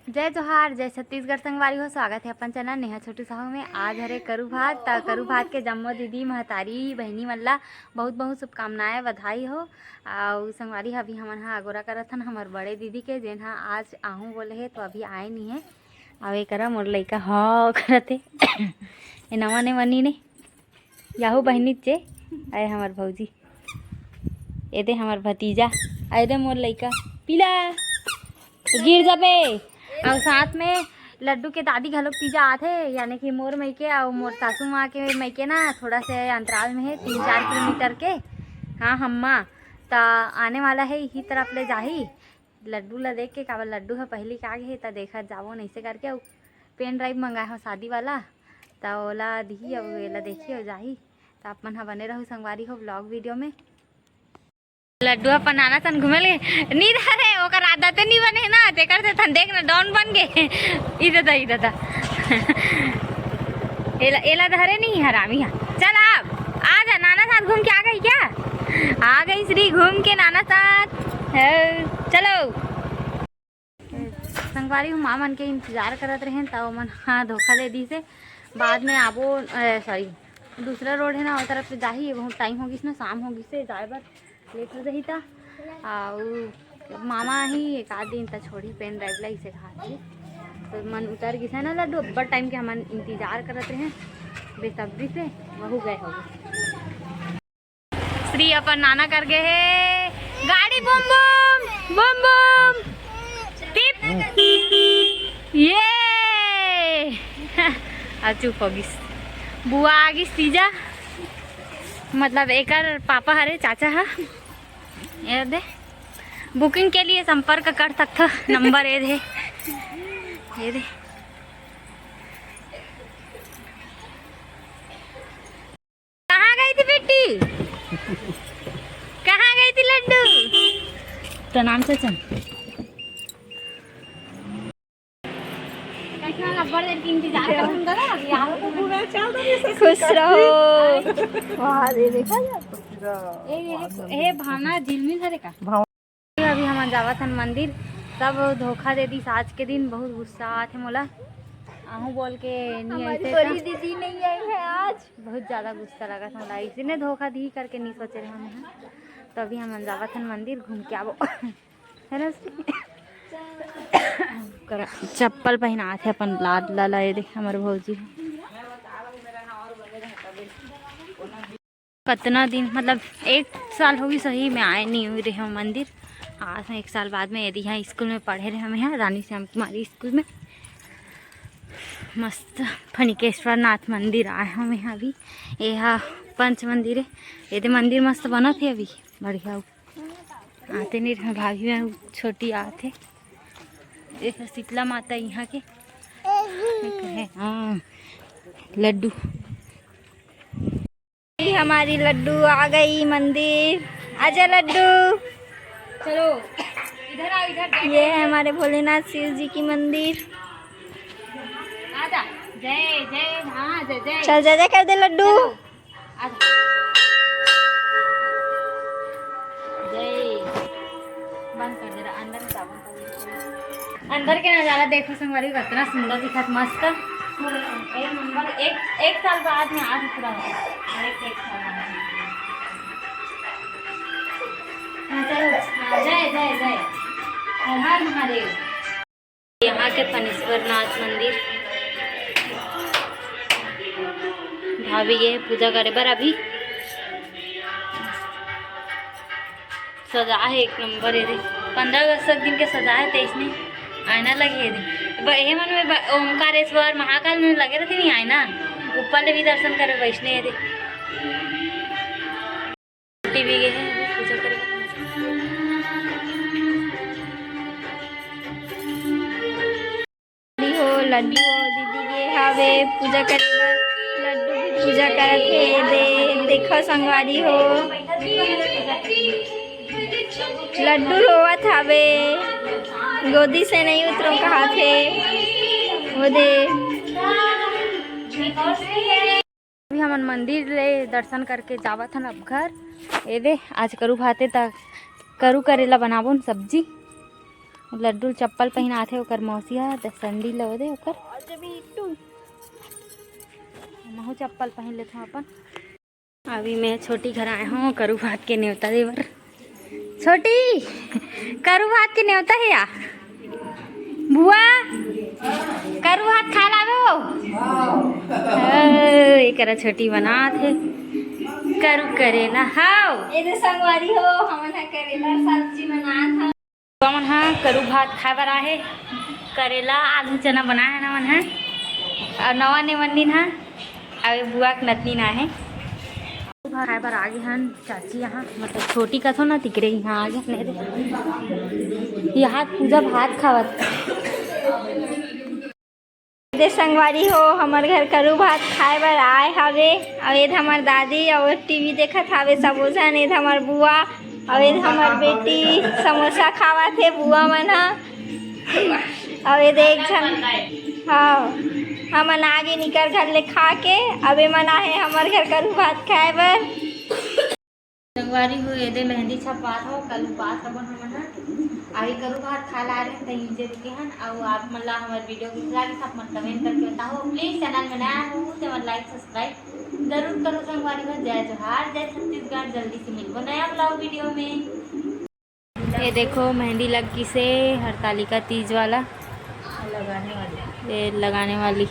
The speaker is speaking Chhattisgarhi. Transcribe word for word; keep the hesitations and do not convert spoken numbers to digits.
जय जोहार, जय छत्तीसगढ़ संगवारी हो। स्वागत है अपन चैनल नेहा छोटू साहू में। आज हरे करू भात, त करू भात के जम्मो दीदी, महतारी, बहिनी मन ला बहुत बहुत शुभकामनाएं, बधाई हो। अउ संगवारी हो, अभी हमन हा अगोरा करत हन हमर बड़े दीदी के, जेन हा आज आहूं बोले हे, तो अभी आए नहीं है। अउ एकरा मोर लइका ह करत हे। ए नवा ने मनी ने। याहू बहिनी चे, आए हमर भौजी, ए दे हमर भतीजा, आए दे मोर लइका पीला, गिर जाबे। अउ साथ में लड्डू के दादी घलोक तीजा आथे, यानी कि मोर मइके अउ मोर सासू माँ के मइके ना थोड़ा से अंतराल में है, तीन चार किलोमीटर के। हाँ हम्मा, त आने वाला है, इही तरफ ले जाही। लड्डू ला देख के, काबर लड्डू ह पहिली के आ गे हे, त देखत जाबो नइसे करके। अउ पेन ड्राइव मंगाए हो शादी वाला, त ओला दिही, अउ एला देखी अउ जाही। त आप मन ह बने रहू संगवारी हो व्लॉग वीडियो में। लड्डू अपन नाना सन घूमे ले नी धरे, ओकर आदते नी बने ना, तेकर से थन देख ना डॉन बन गे। इधर दा, इधर दा। एला, एला धरे नहीं हरामी हा। चल आप, आ जा, नाना साथ घूम के आ गई क्या? आ गई श्री घूम के नाना साथ। हे, चलो। संगवारी हो, माँ मन के इंतजार करत रहेन, त ओमन हा धोखा दे दिस हे। बाद में आबो, अ, सॉरी, दूसरा रोड है ना, ओ तरफ से जाही। बहुत टाइम हो गिस ना, शाम हो गिस हे, जाए बर लेट हो जाही। त अउ मामा ही एक आध दिन त छोड़ी पेन ड्राइव ला, इसे कहा थे। तो मन उतर गिस हे ना लड्डू, अब्बड़ टाइम के हमन इंतजार करत रहे बेसब्री से, वहू गए हो। श्री अपन नाना कर गे हे। गाड़ी boom boom, boom boom. Tip. ये। आ चुप हो गिस। बुआ आ गिस तीजा। मतलब एकर पापा हरे, चाचा हा। ये दे। बुकिंग के लिए संपर्क कर सकथो। नंबर ये दे। ये दे। कहाँ गई थी बेटी? कहाँ गई थी लड्डू? प्रणाम चाचा। खुश रहो। वाह, ये देखा जाए। ए, ये, हे भावना झिलमिल हरे का? अभी हमन जावत हन मंदिर, सब धोखा दे दिस आज के दिन। बहुत गुस्सा आत हे मोला, आहूं बोल के नहीं आई हमारी थे बड़ी का? दीदी नहीं आई है आज। बहुत ज्यादा गुस्सा लगत हे मोला, इसने धोखा दी करके नहीं सोचे रहे हम यहाँ। तो अभी हमन जावत हन मंदिर, घूम के आबो। है ना श्री? करा, चप्पल पहनात हे अपन लाद ला, ला, ये देख हमर भौजी। कतना दिन, मतलब एक साल होगी सही में आए नहीं हुई रहे हो मंदिर। आज हम एक साल बाद में यदि यहाँ स्कूल में पढ़े रहे हम यहाँ रानी श्याम कुमारी स्कूल में। मस्त फणिकेश्वर नाथ मंदिर आए हम यहाँ अभी। ये हा पंच मंदिर है, ये दे मंदिर मस्त बनत हे अभी, बढ़िया। आते नहीं रहे भाभी में छोटी आते। ये हा शीतला माता यहाँ के। एक है, हाँ, लड्डू। हमारी लड्डू आ गई मंदिर। आजा लड्डू। चलो, इधर आओ, इधर। ये है हमारे भोलेनाथ शिव जी की मंदिर। आजा। जय जय, हाँ, जय जय। चल, जय जय कर दे लड्डू। चलो, आजा। जय। बंद कर दे रहा, अंदर में साबुन। अंदर के नजारा देखो संगवारी, कितना सुंदर दिखत, मस्त। एक नंबर। एक, एक साल बाद में आज पूरा हुआ। एक, एक साल बाद। हाँ, चलो। हाँ, जय, जय, जय। हर हर महादेव। यहाँ के फणीश्वरनाथ मंदिर। भाभी ये पूजा करे बर अभी। सजा हे एक नंबर, ये दे। पंद्रह अगस्त तक दिन के सजा हे, तेईस में आईना लगे हे दे। ब-, हे मन में ब-, ओमकारेश्वर महाकाल में लगे रहते नहीं आईना, ऊपर ले भी दर्शन करे वैसने हे दे। टीवी गे हे, अभी पूजा करे। हो लड्डू हो दीदी गे हावे पूजा करे बर। लड्डू भी पूजा करत हे दे, देखो संगवारी हो। लड्डू रोवत हावे, गोदी से नहीं उतरो कहात हे। वो दे। अभी हमन मंदिर ले दर्शन करके जावत हन अब घर। ए दे, आज करू भाते त करू करेला बनाबो न सब्जी। लड्डू ल चप्पल पहिनाथे ओकर मौसी ह, त संडी ल ओदे ओकर। महू चप्पल पहिन लेथव अपन। अभी मैं छोटी घर आए हूँ करू भात के नेवता दे बर। छोटी, करू भात के नेवता हे या? बुआ, करू भात खा लावे हो? ओ, एकरा छोटी बनात हे। करू करेला, हाव। ए दे संगवारी हो, हमन ह करेला सब्जी बनात हन। हमन ह करू भात खाए बर आहे, करेला, आलू, चना बनाए हन हमन ह। अउ नवा नेवन्निन ह, अउ ए बुआ के नतनीन आहे। खाए बर आगे हन चाची यहाँ, मतलब छोटी कथो ना, तिकरे यहाँ आगे हन। एदे, यहाँ पूजा भात खावत। दे संगवारी हो, हमर घर करू भात खाए बर आए हावे। अउ एद हमर दादी अउ टीवी देखत हावे सबो झन। एद हमर बुआ अउ एद हमर बेटी समोसा खावत हे बुआ मन ह। अउ एद एक झन, हाँ, हमन आगे निकर घर ले खा के। अब एमन आहे हमर घर करू भात खाए बर। संगवारी हो, एदे मेहंदी छपवात हो, कल उपास हवन हमन ह। अभी करू भात खा ला रहे, त इंजे रुके हन। अउ आप मन ला हमर वीडियो कैसे लागिस, आप मन कमेंट करके बताओ। प्लीज चैनल में नया हो, त हमर लाइक सब्सक्राइब जरूर करो संगवारी हो। जय जोहार, जय छत्तीसगढ़। जल्दी से मिलबो नया ब्लॉग वीडियो में। ये देखो, मेहंदी लग गिसे हरतालिका तीज वाला। लगाने वाली। ये लगाने वाली।